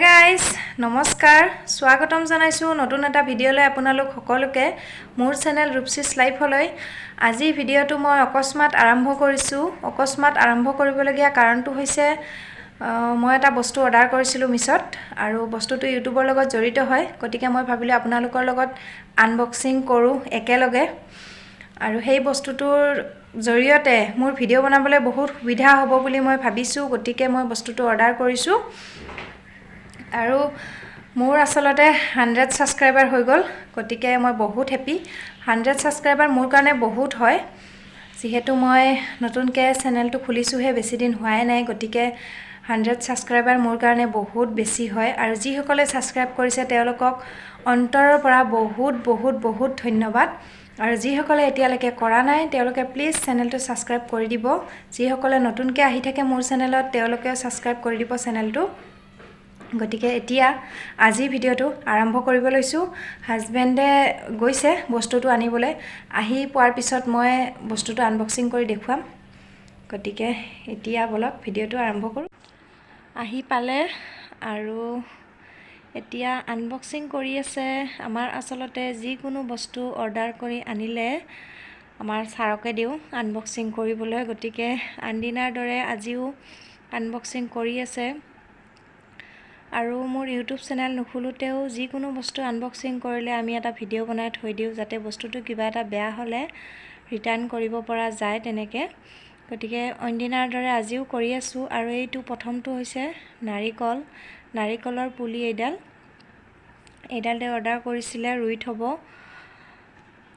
Guys, নমস্কাৰ। স্বাগতম জনাইছোঁ নতুন এটা ভিডিঅ'লৈ আপোনালোক সকলোকে মোৰ চেনেল ৰূপচিছ লাইফলৈ। আজি ভিডিঅ'টো মই অকস্মাত আৰম্ভ কৰিছোঁ। অকস্মাত আৰম্ভ কৰিবলগীয়া কাৰণটো হৈছে মই এটা বস্তু অৰ্ডাৰ কৰিছিলোঁ মিছত আৰু বস্তুটো ইউটিউবৰ লগত জড়িত হয়। গতিকে মই ভাবিলোঁ আপোনালোকৰ লগত আনবক্সিং কৰোঁ একেলগে আৰু সেই বস্তুটোৰ জৰিয়তে মোৰ ভিডিঅ' বনাবলৈ বহুত সুবিধা হ'ব বুলি মই ভাবিছোঁ। গতিকে মই বস্তুটো অৰ্ডাৰ কৰিছোঁ আৰু মোৰ আচলতে 100 ছাবস্ক্ৰাইবাৰ হৈ গ'ল। গতিকে মই বহুত হেপী। 100 ছাবস্ক্ৰাইবাৰ মোৰ কাৰণে বহুত হয়, যিহেতু মই নতুনকৈ চেনেলটো খুলিছোঁহে, বেছি দিন হোৱাই নাই। গতিকে 100 ছাবস্ক্ৰাইবাৰ মোৰ কাৰণে বহুত বেছি হয় আৰু যিসকলে ছাবস্ক্ৰাইব কৰিছে, তেওঁলোকক অন্তৰৰ পৰা বহুত বহুত বহুত ধন্যবাদ। আৰু যিসকলে এতিয়ালৈকে কৰা নাই, তেওঁলোকে প্লিজ চেনেলটো ছাবস্ক্ৰাইব কৰি দিব। যিসকলে নতুনকৈ আহি থাকে মোৰ চেনেলত, তেওঁলোকেও ছাবস্ক্ৰাইব কৰি দিব চেনেলটো। গতিকে এতিয়া আজি ভিডিঅ'টো আৰম্ভ কৰিব লৈছোঁ। হাজবেণ্ডে গৈছে বস্তুটো আনিবলৈ। আহি পোৱাৰ পিছত মই বস্তুটো আনবক্সিং কৰি দেখুৱাম। গতিকে এতিয়া ব'লক, ভিডিঅ'টো আৰম্ভ কৰোঁ। আহি পালে আৰু এতিয়া আনবক্সিং কৰি আছে। আমাৰ আচলতে যিকোনো বস্তু অৰ্ডাৰ কৰি আনিলে আমাৰ ছাৰকে দিওঁ আনবক্সিং কৰিবলৈ। গতিকে আনদিনাৰ দৰে আজিও আনবক্সিং কৰি আছে। আৰু মোৰ ইউটিউব চেনেল নোখোলোতেও যিকোনো বস্তু আনবক্সিং কৰিলে আমি এটা ভিডিঅ' বনাই থৈ দিওঁ, যাতে বস্তুটো কিবা এটা বেয়া হ'লে ৰিটাৰ্ণ কৰিব পৰা যায় তেনেকৈ। গতিকে অইনদিনাৰ দৰে আজিও কৰি আছোঁ। আৰু এইটো প্ৰথমটো হৈছে নাৰিকল, নাৰিকলৰ পুলি এইডাল। এইডাল তেওঁ অৰ্ডাৰ কৰিছিলে, ৰুই থ'ব।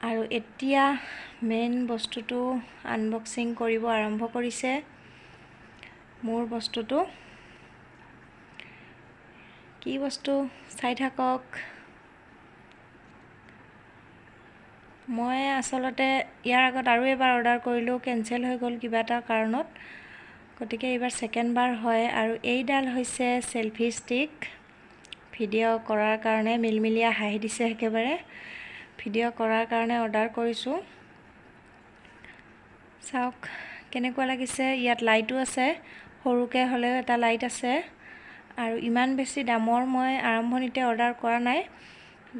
আৰু এতিয়া মেইন বস্তুটো আনবক্সিং কৰিব আৰম্ভ কৰিছে, মোৰ বস্তুটো। কি বস্তু চাই থাকক। মই আচলতে ইয়াৰ আগত আৰু এবাৰ অৰ্ডাৰ কৰিলোঁ, কেঞ্চেল হৈ গ'ল কিবা এটা কাৰণত। গতিকে এইবাৰ ছেকেণ্ডবাৰ হয়। আৰু এইডাল হৈছে চেলফি ষ্টিক, ভিডিঅ' কৰাৰ কাৰণে। মিলমিলীয়া হাঁহি দিছে একেবাৰে। ভিডিঅ' কৰাৰ কাৰণে অৰ্ডাৰ কৰিছোঁ। চাওক কেনেকুৱা লাগিছে। ইয়াত লাইটো আছে, সৰুকৈ হ'লেও এটা লাইট আছে। আৰু ইমান বেছি দামৰ মই আৰম্ভণিতে অৰ্ডাৰ কৰা নাই,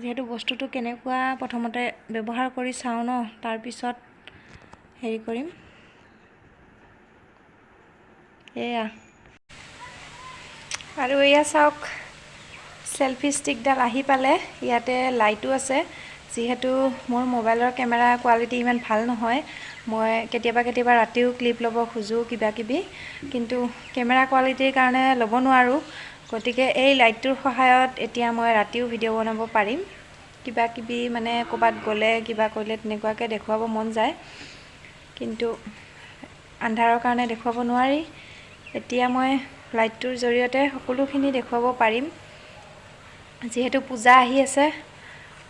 যিহেতু বস্তুটো কেনেকুৱা প্ৰথমতে ব্যৱহাৰ কৰি চাওঁ ন, তাৰপিছত হেৰি কৰিম। এয়া আৰু এয়া চাওক, চেলফি ষ্টিকডাল আহি পালে। ইয়াতে লাইটো আছে। যিহেতু মোৰ মোবাইলৰ কেমেৰা কোৱালিটি ইমান ভাল নহয়, মই কেতিয়াবা কেতিয়াবা ৰাতিও ক্লিপ ল'ব খোজোঁ কিবা কিবি, কিন্তু কেমেৰা কোৱালিটিৰ কাৰণে ল'ব নোৱাৰোঁ। গতিকে এই লাইটটোৰ সহায়ত এতিয়া মই ৰাতিও ভিডিঅ' বনাব পাৰিম। কিবা কিবি মানে ক'ৰবাত গ'লে, কিবা কৰিলে তেনেকুৱাকৈ দেখুৱাব মন যায়, কিন্তু আন্ধাৰৰ কাৰণে দেখুৱাব নোৱাৰি। এতিয়া মই লাইটটোৰ জৰিয়তে সকলোখিনি দেখুৱাব পাৰিম। যিহেতু পূজা আহি আছে,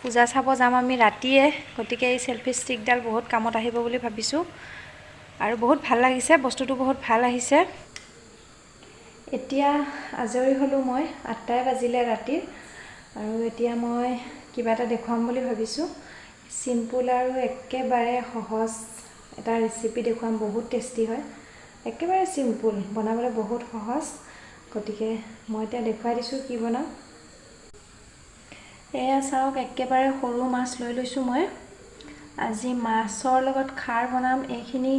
পূজা চাব যাম আমি ৰাতিয়ে। গতিকে এই চেলফি ষ্টিকডাল বহুত কামত আহিব বুলি ভাবিছোঁ আৰু বহুত ভাল লাগিছে, বস্তুটো বহুত ভাল আহিছে। এতিয়া আজৰি হ'লোঁ মই। 8টাই বাজিলে ৰাতিৰ। আৰু এতিয়া মই কিবা এটা দেখুৱাম বুলি ভাবিছোঁ। চিম্পুল আৰু একেবাৰে সহজ এটা ৰেচিপি দেখুৱাম। বহুত টেষ্টি হয়, একেবাৰে চিম্পুল, বনাবলৈ বহুত সহজ। গতিকে মই এতিয়া দেখুৱাই দিছোঁ কি বনাম। এয়া চাওক, একেবাৰে সৰু মাছ লৈ লৈছোঁ মই। আজি মাছৰ লগত খাৰ বনাম। এইখিনি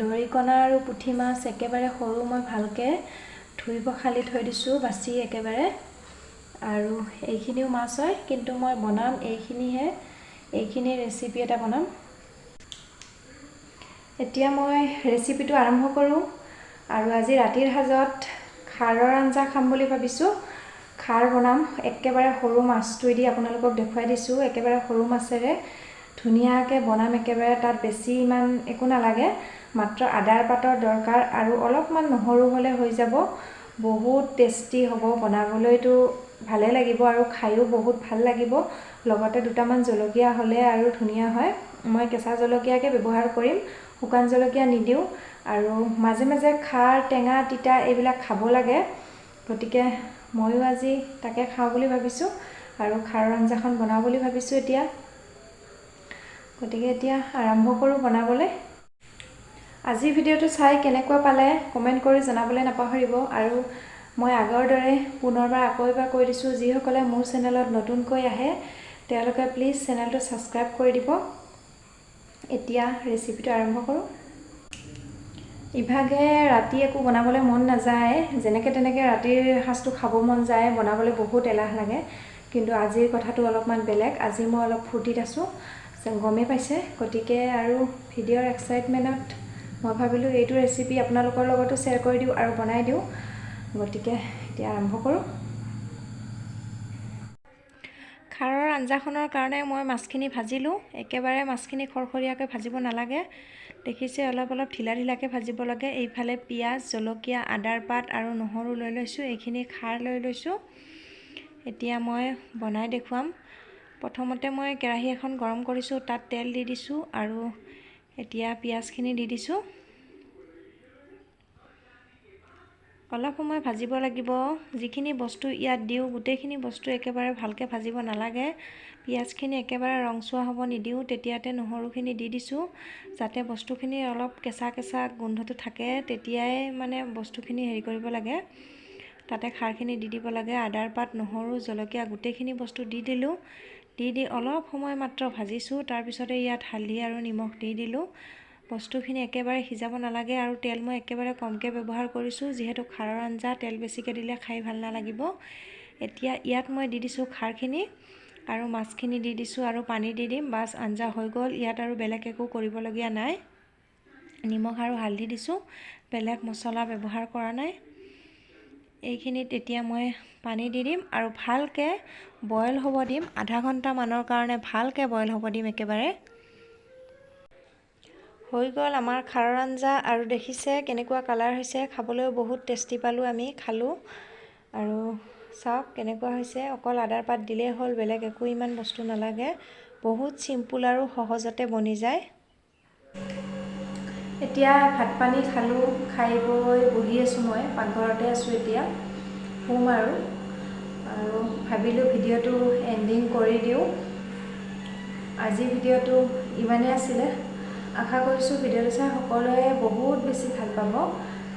দৰিকণা আৰু পুঠি মাছ, একেবাৰে সৰু। মই ভালকৈ ধুই পখালি থৈ দিছোঁ বাছি একেবাৰে। আৰু এইখিনিও মাছ হয়, কিন্তু মই বনাম এইখিনিহে। এইখিনি ৰেচিপি এটা বনাম। এতিয়া মই ৰেচিপিটো আৰম্ভ কৰোঁ। আৰু আজি ৰাতিৰ সাজত খাৰৰ আঞ্জা খাম বুলি ভাবিছোঁ। খাৰ বনাম একেবাৰে সৰু মাছটোৱেদি। আপোনালোকক দেখুৱাই দিছোঁ। একেবাৰে সৰু মাছেৰে ধুনীয়াকৈ বনাম একেবাৰে। তাত বেছি ইমান একো নালাগে, মাত্ৰ আদাৰ পাতৰ দৰকাৰ আৰু অলপমান নহৰু হ'লে হৈ যাব। বহুত টেষ্টি হ'ব, বনাবলৈতো ভালেই লাগিব আৰু খায়ো বহুত ভাল লাগিব। লগতে দুটামান জলকীয়া হ'লে আৰু ধুনীয়া হয়। মই কেঁচা জলকীয়াকে ব্যৱহাৰ কৰিম, শুকান জলকীয়া নিদিওঁ। আৰু মাজে মাজে খাৰ, টেঙা, তিতা এইবিলাক খাব লাগে। গতিকে ময়ো আজি তাকে খাওঁ বুলি ভাবিছোঁ আৰু খাৰৰ আঞ্জাখন বনাওঁ বুলি ভাবিছোঁ এতিয়া। গতিকে এতিয়া আৰম্ভ কৰোঁ বনাবলৈ। আজিৰ ভিডিঅ'টো চাই কেনেকুৱা পালে কমেণ্ট কৰি জনাবলৈ নাপাহৰিব। আৰু মই আগৰ দৰে পুনৰবাৰ আকৌ এবাৰ কৈ দিছোঁ, যিসকলে মোৰ চেনেলত নতুনকৈ আহে তেওঁলোকে প্লিজ চেনেলটো ছাবস্ক্ৰাইব কৰি দিব। এতিয়া ৰেচিপিটো আৰম্ভ কৰোঁ। ইভাগে ৰাতি একো বনাবলৈ মন নাযায়, যেনেকৈ তেনেকৈ ৰাতিৰ সাজটো খাব মন যায়, বনাবলৈ বহুত এলাহ লাগে। কিন্তু আজিৰ কথাটো অলপমান বেলেগ। আজি মই অলপ ফূৰ্তিত আছোঁ, গমেই পাইছে। গতিকে আৰু ভিডিঅ'ৰ এক্সাইটমেণ্টত মই ভাবিলোঁ এইটো ৰেচিপি আপোনালোকৰ লগতো শ্বেয়াৰ কৰি দিওঁ আৰু বনাই দিওঁ। গতিকে এতিয়া আৰম্ভ কৰোঁ। খাৰৰ আঞ্জাখনৰ কাৰণে মই মাছখিনি ভাজিলোঁ। একেবাৰে মাছখিনি খৰখৰীয়াকৈ ভাজিব নালাগে, দেখিছে অলপ অলপ ঢিলা ঢিলাকৈ ভাজিব লাগে। এইফালে পিঁয়াজ, জলকীয়া, আদাৰ পাত আৰু নহৰু লৈ লৈছোঁ, এইখিনি খাৰ লৈ লৈছোঁ। এতিয়া মই বনাই দেখুৱাম। প্ৰথমতে মই কেৰাহী এখন গৰম কৰিছোঁ, তাত তেল দি দিছোঁ আৰু এতিয়া পিঁয়াজখিনি দি দিছোঁ। অলপ সময় ভাজিব লাগিব। যিখিনি বস্তু ইয়াত দিওঁ গোটেইখিনি বস্তু একেবাৰে ভালকৈ ভাজিব নালাগে। পিঁয়াজখিনি একেবাৰে ৰংচোৱা হ'ব নিদিওঁ, তেতিয়াতে নহৰুখিনি দি দিছোঁ, যাতে বস্তুখিনি অলপ কেঁচা কেঁচা গোন্ধটো থাকে, তেতিয়াই মানে বস্তুখিনি হেৰি কৰিব লাগে। তাতে খাৰখিনি দি দিব লাগে। আদাৰ পাত, নহৰু, জলকীয়া গোটেইখিনি বস্তু দি দিলোঁ। দি দি অলপ সময় মাত্ৰ ভাজিছোঁ। তাৰপিছতে ইয়াত হালধি আৰু নিমখ দি দিলোঁ। বস্তুখিনি একেবাৰে সিজাব নালাগে আৰু তেল মই একেবাৰে কমকৈ ব্যৱহাৰ কৰিছোঁ, যিহেতু খাৰৰ আঞ্জা তেল বেছিকৈ দিলে খাই ভাল নালাগিব। এতিয়া ইয়াত মই দি দিছোঁ খাৰখিনি আৰু মাছখিনি দি দিছোঁ আৰু পানী দি দিম। বাছ, আঞ্জা হৈ গ'ল। ইয়াত আৰু বেলেগ একো কৰিবলগীয়া নাই। নিমখ আৰু হালধি দিছোঁ, বেলেগ মছলা ব্যৱহাৰ কৰা নাই। এইখিনিত এতিয়া মই পানী দি দিম আৰু ভালকৈ বইল হ'ব দিম। আধা ঘণ্টামানৰ কাৰণে ভালকৈ বইল হ'ব দিম একেবাৰে। হৈ গ'ল আমাৰ খাৰৰ আঞ্জা। আৰু দেখিছে কেনেকুৱা কালাৰ হৈছে, খাবলৈও বহুত টেষ্টি পালোঁ আমি, খালোঁ। আৰু চাওক কেনেকুৱা হৈছে। অকল আদাৰ পাত দিলেই হ'ল, বেলেগ একো ইমান বস্তু নালাগে। বহুত চিম্পুল আৰু সহজতে বনি যায়। এতিয়া ভাত পানী খালোঁ, খাই বৈ বহি আছোঁ, মই পাকঘৰতে আছোঁ এতিয়া, শুম আৰু। আৰু ভাবিলোঁ ভিডিঅ'টো এণ্ডিং কৰি দিওঁ। আজি ভিডিঅ'টো ইমানেই আছিলে। আশা কৰিছোঁ ভিডিঅ'টো চাই সকলোৱে বহুত বেছি ভাল পাব।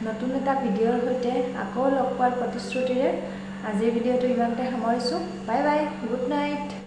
নতুন এটা ভিডিঅ'ৰ সৈতে আকৌ লগ পোৱাৰ প্ৰতিশ্ৰুতিৰে আজিৰ ভিডিঅ'টো ইমানতে সামৰিছোঁ। Bye bye, good night.